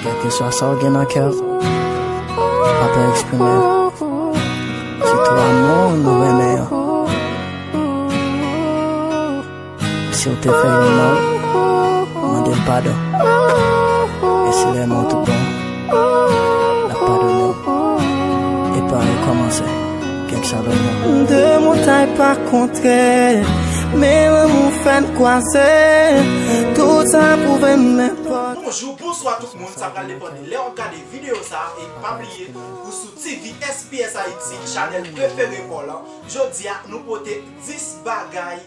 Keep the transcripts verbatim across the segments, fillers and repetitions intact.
Kèlkeswa sa w gen nan kè w, pa pè eksprime l. Sitou amou nou renmen an. Si w te fè youn mal, mande l padon. E si l renmen w tout bon, l ap padone w. E pa rekòmanse. Kèk sa lòt bon. De montay pa kontre, men lanmou fè n kwaze. Tout sa pwouve m nenpòt. Bonjou, bonswa tout moun, sa pral depann de lè w ap gade videyo sa a, e pa bliye, ou sou T V S P S Haiti, chanèl prefere pa w lan. Jodi a, nou pote dis bagay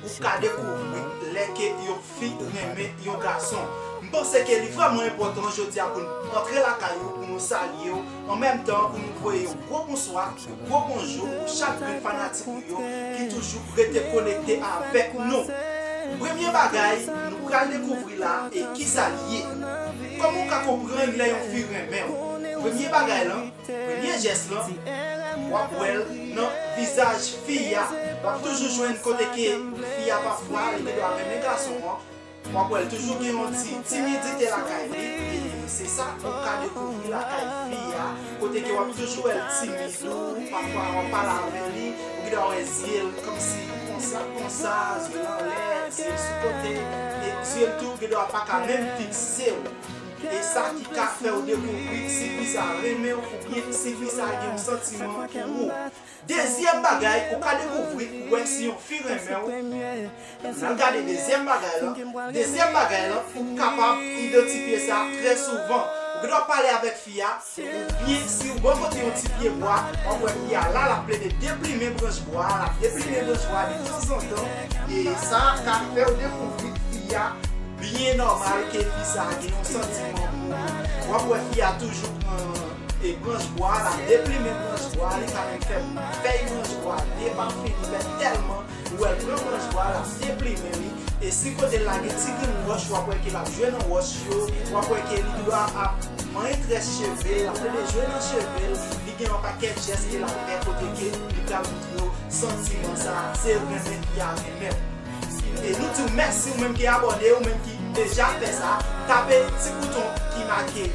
ou ka dekouvri lè ke yon fi renmen yon gason. M panse ke li vrèman enpòtan jodi a pou n antre lakay ou, pou nou salye w, an menm tan pou nou voye yon gwo bonswa, yon gwo bonjou pou chak grenn fanatik nou yo ki toujou rete konekte avèk nou. Premye bagay nou pral dekouvri la, e kisa l ye? Kòman w ka konprann lè yon fi renmen w? Premye bagay lan, premye jès lan, w ap wè l nan vizaj fi a. W ap toujou jwenn kote ke fi a pafwa li te dwa renmen gason an. W ap wè l toujou gen yon ti timidite lakay li, e se sa ou ka dekouvri lakay fi a, kote ke w ap toujou wè l timid, ou pafwa w ap pale avè li, ou gen dwa wè zye l kòmsi konsa, konsa, zye l anlè, zye l sou kote, e zye l tou gen dwa pa ka menm fikse w. E sa ki ka fè w dekouvri si fi sa renmen w oubyen si fi sa gen yon santiman pou ou. Dezyèm bagay ou ka dekouvri pou wè si yon fi renmen w, n al gade dezyèm bagay lan. Dezyèm bagay lan, ou kapab idantifye sa trè souvan. Ou gen dwa pale avèk fi a, oubyen si w bò kote yon ti pye bwa, w ap wè fi a la, l ap plede deplimen branch bwa a, l ap deplimen branch bwa a detanzantan, e sa ka fè w dekouvri fi a byen nòmal ke fi sa a gen yon santiman pou ou. W ap wè fi a toujou pran, e, branch bwa a, l ap deplimen branch bwa a, li ka menm fè fèy branch bwa a depafini, fè tèlman ou wè l pran branch bwa a, l ap deplimen li. E si kote l la gen ti grenn wòch, w ap wè ke l ap jwe nan wòch yo, w ap wè ke li dwa ap manyen très cheve l, l ap plede jwe nan cheve l, li gen yon pakèt jès ke l ap fè kote ke li pral montre w santiman sa a, se renmen fi a renmen w. E nou di w mèsi ou menm ki abòne, ou menm ki deja fè sa, tape ti bouton ki make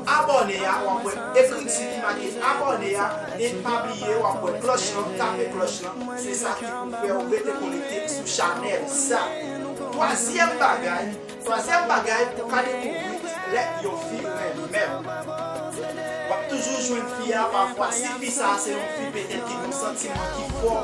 abòne a, w ap wè ekriti ki make abòne a, e pa bliye w ap wè klòch lan, tape klòch lan, se sa ki pou fè w rete konekte sou chanèl sa. Twazyèm bagay, twazyèm bagay ou ka dekouvri lè yon fi renmen w. W ap toujou jwenn fi a, pafwa si fi sa a se yon fi petèt ki gen yon santiman ki fò,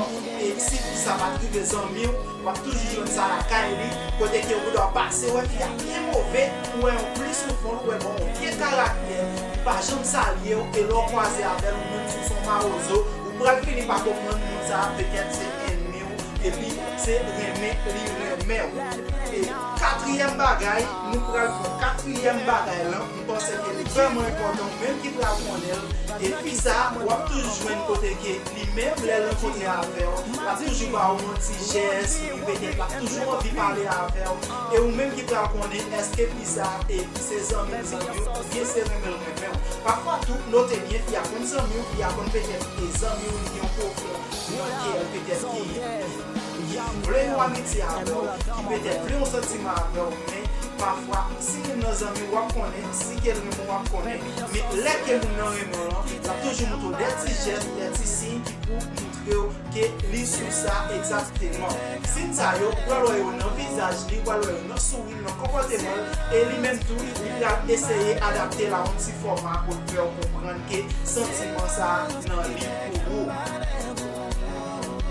e si fi sa pa t rive zanmi w, w ap toujou jwenn sa lakay li, kote ke ou dwe pase wè fi a byen move, ou wè yon pli soufran, ou wè bon, yon vye karaktè, li pa janm salye w, e lè w kwaze avè l, ou menm si w se yon mawozo, ou pral fini pa konprann moun sa a petèt se ènmi w, epi se renmen li renmen w. E katriyèm bagay, nou pral pran katriyèm bagay lan, m panse ke li vrèman enpòtan, ou menm ki pral konnen l. E fi sa, w ap toujou jwenn kote ke li menm, lè l rankontre avè w, l ap toujou ba w yon ti jès, epi petèt l ap toujou anvi pale avè w. E ou menm ki pral konnen, èske fi sa, e se zanmi l zanmi w, oubyen se renmen l renmen w. Pafwa tou, note byen, fi a konn zanmi w, fi a konn petèt e zanmi w, li gen yon pwoblèm nan kè l, petèt ki vle yon amitye avè w, ki petèt vle yon santiman avè w, men pafwa, si moun nan zanmi w, w ap konnen, si ke l renmen w, w ap konnen. Men lè ke moun nan renmen w lan, l ap toujou montre w de ti jès, de ti siy ki pou montre w ke li sou sa egzakteman. Siy sa yo, ou pral wè yo nan vizaj li, ou pral wè yo nan souri l, nan konpòteman l, e li menm tou, li pral eseye adapte l a yon ti fòma pou l fè w konprann ke santiman sa a nan li pou ou.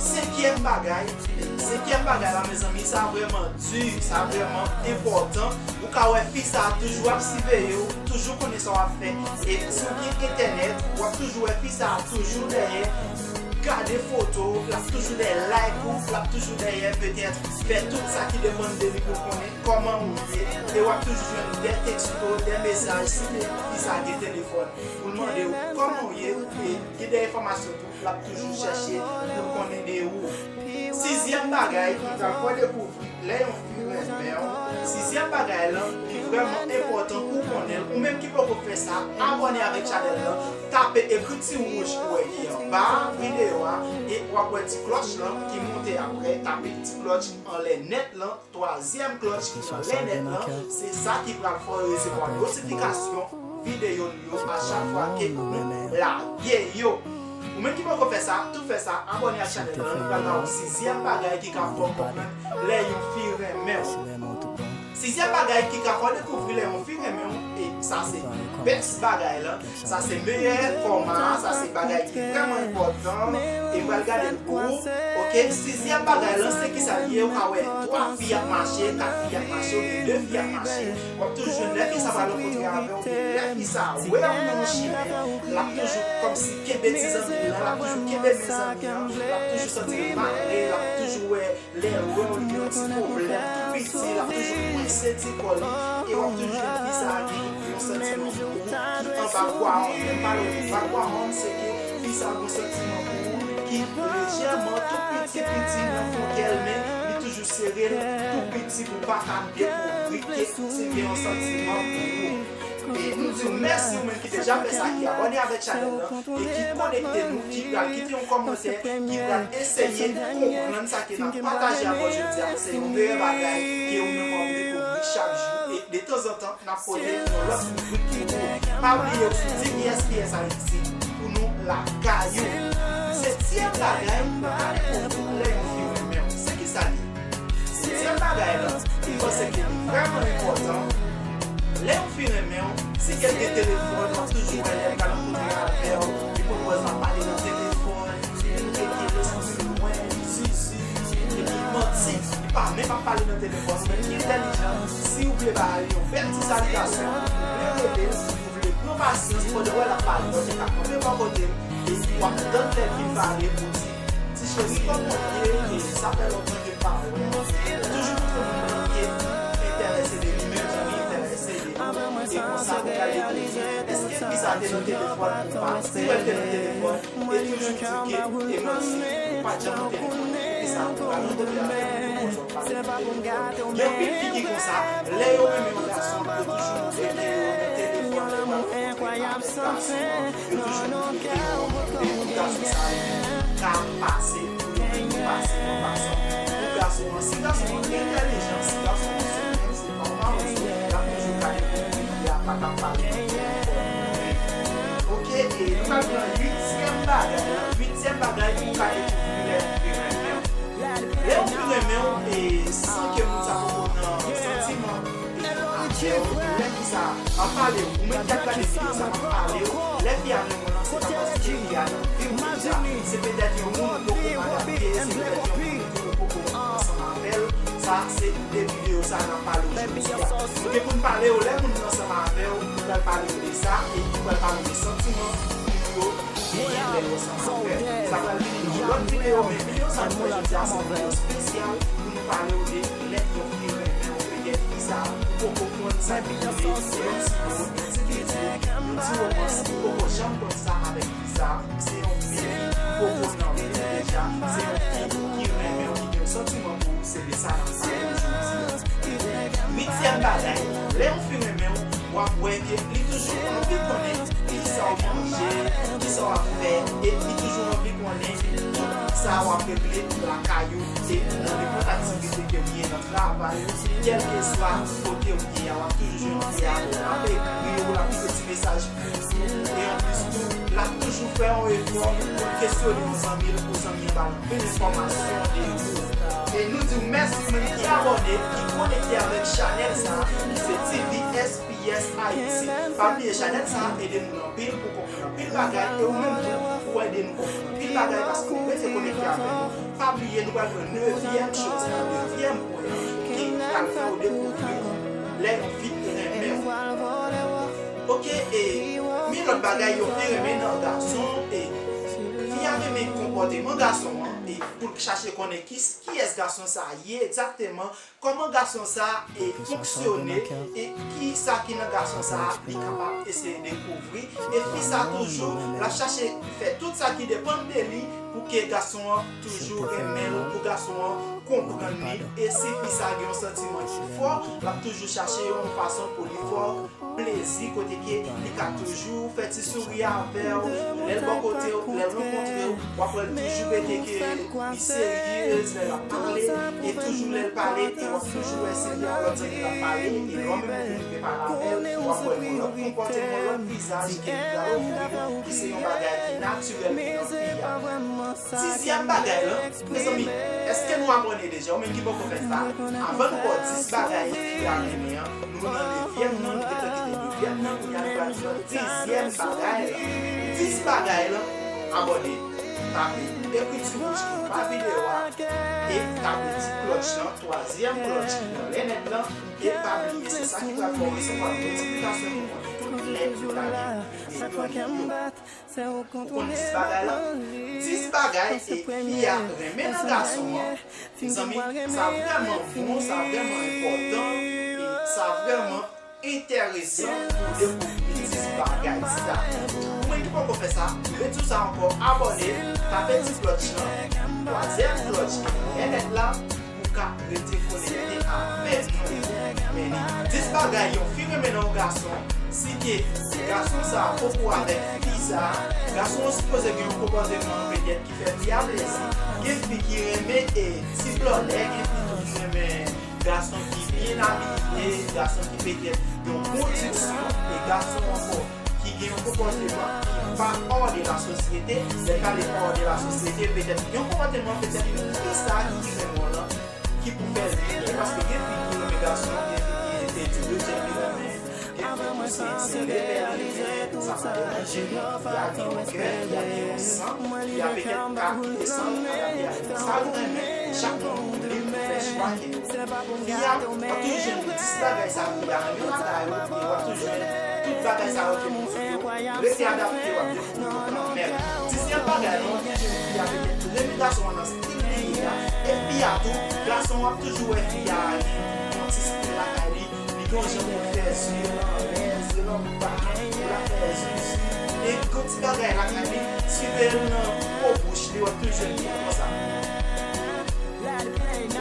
Senkyèm bagay, senkyèm bagay la, mezanmi, sa vrèman di, sa vrèman enpòtan. Ou ka wè fi sa a toujou ap siveye w, toujou konnen sa w ap fè. E si w gen entènèt, w ap toujou wè fi sa a toujou dèyè gade foto w, l ap toujou dèyè like ou, l ap toujou dèyè petèt fè tout sa ki depann de li pou l konnen kòman ou ye. E w ap toujou jwenn de teksto, de mesaj, si fi sa a gen telefòn, pou l mande w kòman w ye, e gen de enfòmasyon tou, l ap toujou chèche pou l konnen de ou. Sizyèm bagay ki pral fè w dekouvri lè yon fi renmen w, sizyèm bagay lan, li vrèman enpòtan pou w konnen l, Ou menm ki poko fè sa, abòne avèk chanèl lan, tape ekriti wouj ou wè ki anba videyo a, e w ap wè ti klòch lan ki monte apre, tape ti klòch anlè nèt lan, twazyèm klòch ki anlè nèt lan, se sa ki pral fè w resevwa notifikasyon videyo nou yo a chak fwa ke nou lage yo. Ou menm ki poko fè sa, tou fè sa, abòne ak chanèl lan, nou pral ba w sizyèm bagay ki ka fè w konprann lè yon fi renmen w. Sizyèm bagay ki ka fè w dekouvri lè yon fi renmen w, e sa se bèst bagay lan, sa se meyè fòma, sa se bagay ki vrèman enpòtan, e pral gade l pou ou. Oke, sizyèm bagay lan, se kisa l ye, ou ka wè twa fi ap mache, kat fi ap mache, oubyen de fi ap mache, w ap toujou jwenn lè fi sa pral rankontre avè w, oubyen lè fi sa wè w nan yon chimen, l ap toujou kòmsi kenbe ti zanmi l lan, l ap toujou kenbe men zanmi an, l ap toujou santi l male, l ap toujou wè lè l wè w li gen yon ti pwoblèm tou piti, l ap toujou kwense ti kò li, e w ap toujou jwenn fi sa a gen yon santiman pou ou ki anba kwa mòn. Lè m pale w de anba kwa mòn, se ke fi sa a gen yon santiman pou ou ki lejèman tou piti piti nan fon kè l, men li toujou sere l tou piti pou w pa ka dekouvri ke li gen yon santiman pou ou. E nou di w mèsi ou menm ki deja fè sa, ki abòne avèk chanèl lan e ki konekte nou, ki pral kite yon kòmantè, ki pral eseye konprann sa ke n ap pataje avè w jodi a. Se yon meyè bagay ke ou menm w ap dekouvri chak jou. E detanzantan, n ap pote yon lòt ribrik pou ou. Pa bliye w sou D V S P S Haiti pou nou lakay ou. Setyèm bagay, ou ka dekouvri lè yon fi renmen w. Se kisa l ye? Setyèm bagay lan, m panse ke li vrèman enpòtan. Lè yon fi renmen w, si ke l gen telefòn, w ap toujou wè lè l pral rankontre avè w, li poko wè l ap pale nan telefòn, li rete lespri l lwen, li zizi, epi li manti, li pa menm ap pale nan telefòn, ou menm ki entèlijan, si w vle ba li yon bèl ti salitasyon, ou vle rele l, ou vle pran pasyans pandan w wè l ap pale, w te ka kanpe bò kote l, epi w ap tann lè l fin pale pou di, ti cheri, kòman w ye? E sa fè lontan ke m pa wè w. Toujou montre moun nan ke ou enterese de li, menm jan li enterese de ou. E konsa, ou ka dekouvri èske fi sa a te nan telefòn ou pa. Si w wè l te nan telefòn, e toujou di ke e manti, ou pa t janm nan telefòn. Epi sa, ou pa nan kote avè l, ou konsa w pale nan telefòn. Gen anpil fi ki konsa, lè yo renmen yon gason, yo toujou montre ke yo nan telefòn, lè yo ap rankontre avèk gason an, yo toujou montre ke yo renmen gason sa yo ka pase pou yo vin pase an pasan pou gason an. Si gason an entèlijan, si gason an se frè, se pa yon mawozo, l ap toujou ka dekouvri fi a pa t ap pale nan telefòn. Oke, e nou pral pran uityèm bagay lan. Uityèm bagay pou w ka dekouvri lè yon fi renmen w. Lè yon fi renmen w, e san ke moun sa poko nan santiman, e avè w, lè fi sa ap pale w, ou menm ki ap gade videyo sa, m ap pale w, lè fi a renmen w lan, se pa paske fi a nan vi w deja, se petèt yon moun ou poko adapte, se petèt yon moun ou poko ansanm avè l. Sa, se de videyo sa n ap pale w jodi a. Nou gen pou n pale w lè moun nan ansanm avè w, nou pral pale w de sa, e nou pral pale w de santiman moun yo genyen lè yo ansanm avè w. Sa pral vini nan yon lòt videyo, men videyo sa nou fè jodi a, se yon videyo espesyal pou nou pale w de lè yon fi renmen w, petèt fi sa ou poko konn sa ki rele yon ti mo, yon ti piti, yon ti romans, ou poko janm konn sa avèk fi sa. Se yon fi ki poko nan vi w deja, se yon fi ki renmen w, ki gen yon santiman pou ou, se de sa n ap pale w jodi a. Uityèm bagay, lè yon fi renmen w, w ap wè ke li toujou anvi konnen kisa w manje, kisa w ap fè, e li toujou anvi konnen tout sa w ap regle lakay ou, e nan nenpòt aktivite ke w ye, nan travay ou, kèlkeswa kote w ye a, w ap toujou jwenn fi a ap ekri w, l ap kite ti mesaj pou ou, e anplis tou, l ap toujou fè yon efò pou l kesyone yon zanmi l, pou zanmi an ba l anpil enfòmasyon de ou. E nou di w mèsi ou menm ki abòne, ki konekte avèk chanèl sa, ki se T V S P S Haiti. Pa bliye chanèl sa ede moun anpil pou konprann anpil bagay, e ou menm tou, ou ede nou konprann anpil bagay paske ou rete konekte avè nou. Pa bliye, nou pral pran nevyèm choz la, nevyèm pwen ki pral fè w dekouvri lè yon fi renmen w. Oke, e men lòt bagay, yon fi renmen nan gason, e fi a renmen konpòteman gason an, e pou l chache konnen ki, kiyès gason sa ye egzakteman, kòman gason sa e fonksyone, e ki, sa ki nan gason sa a, li kapab eseye dekouvri. E fi sa toujou, l ap chache fè tout sa ki depann de li pou ke gason an toujou renmen l, pou gason an konprann li. E si fi sa gen yon santiman ki fò, l ap toujou chache yon fason pou li fè w plezi, kote ke li ka toujou fè ti souri avè w. Lè l bò kote w, lè l rankontre w, w ap wè l toujou rete ke li seryez lè l ap pale, e toujou lè l pale, e w ap toujou wè se li ak lòt zanmi l ap pale, e lè w menm ou vin pe pale avè l, w ap wè yon lòt konpòteman, yon lòt vizaj ke li pral ofri w, ki se yon bagay ki natirèl ki nan fi a. Dizyèm bagay lan, mezanmi, èske nou abòne deja? Ou menm ki poko fè sa, avan nou ba w dis bagay fi a renmen an, nou nan nevyèm nan, nou gentan kite nevyèm nan, kounye a nou pral nan dizyèm bagay lan. Dis bagay lan, abòne, tape ekriti wouj ki anba videyo a, e tape ti klòch lan, twazyèm klòch ki nan lènèt lan, e pa bliye, se sa ki pral fè w resevwa notifikasyon pou mwen tout lè ke m ta gen videyo. Ou konn dis bagay lan? Dis bagay e fi a renmen nan gason an. Mezanmi, sa vrèman bon, sa vrèman enpòtan, e sa vrèman enteresan pou dekouvri dis bagay sa. Ou menm ki poko fè sa, redi w sa ankò, abòne, tape ti klòch lan, twazyèm klòch ki lènèt la, pou w ka rete konekte avèk nou. Men li, dis bagay yon fi renmen nan yon gason, si ke gason sa a poko avèk fi sa a, gason an sipoze gen yon konpòteman petèt ki fè fi a plezi. Gen fi ki renmen e ti blòlè, gen fi tou ki renmen gason ki byen abiye, gason ki petèt gen yon bon diksyon, e gason ankò ki gen yon konpòteman ki pa hors de la société. Lè m pale hors de la société, petèt yon konpòteman, petèt yon fi sa ki renmen w lan, ki pou fè l byen, paske gen fi ki renmen gason, gen fi ki te di rejèt li renmen, gen fi tou se, se rebèl li renmen, sa pa deranje li, li a gen yon kè, li a gen yon san, li a petèt ka kite san li nan lavi a. Sa nou renmen, chak moun libre pou fè chwa ke yo. Fi a, w ap toujou jwenn dis bagay sa fi a renmen lakay ou, e w ap toujou jwenn tout bagay sa yo ke moun sou yo. Rete adapte, w ap dekouvri yo kanmenm. Dizyèm bagay la, w ap toujou jwenn fi a petèt renmen gason an nan stil li ye a, e fi a tou, gason an ap toujou wè fi a gen yon ti stil lakay li, li gen yon jan pou l fè zye l anlè, zye l anba, pou l ap fè zouzi, e gon ti bagay lakay li, swive l nan po bouch li, w ap toujou jwenn li konsa.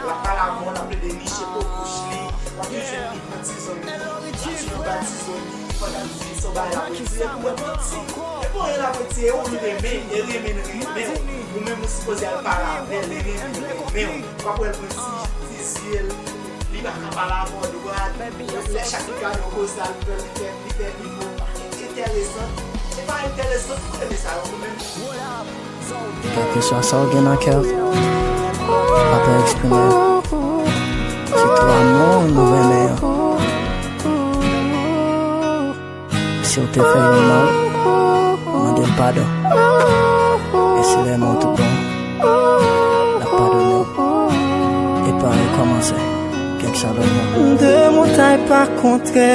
L ap pale avè w, l ap plede niche po bouch li, w ap toujou jwenn li pran ti zòn li, l ap toujou bay ti zòn li, pandan l di se yon bagay l ap retire pou w manti. E pa anyen l ap retire, ou l renmen, e renmen l renmen w. Ou menm ou sipoze al pale avè l, e renmen l renmen w. W ap wè l pran ti, ti zye l, li pa ka pale avè w dwat. Lè chak li gade w konsa, l fè, li fè, li fè, li fè yon pakèt enteresan. E pa enteresan, ou renmen sa yo, ou menm. Kèlkeswa sa w gen nan kè w, pa pè eksprime l. Se twa mo nou renmen an. Si w te fè youn mal, mande l padon. E si l renmen w tout bon, l ap padone w. E pa rekòmanse. Kèk sa lòt bon. De montay pa kontre,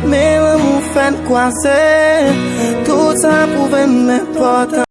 men lanmou fè n kwaze. Tout sa pwouve m enpòtan.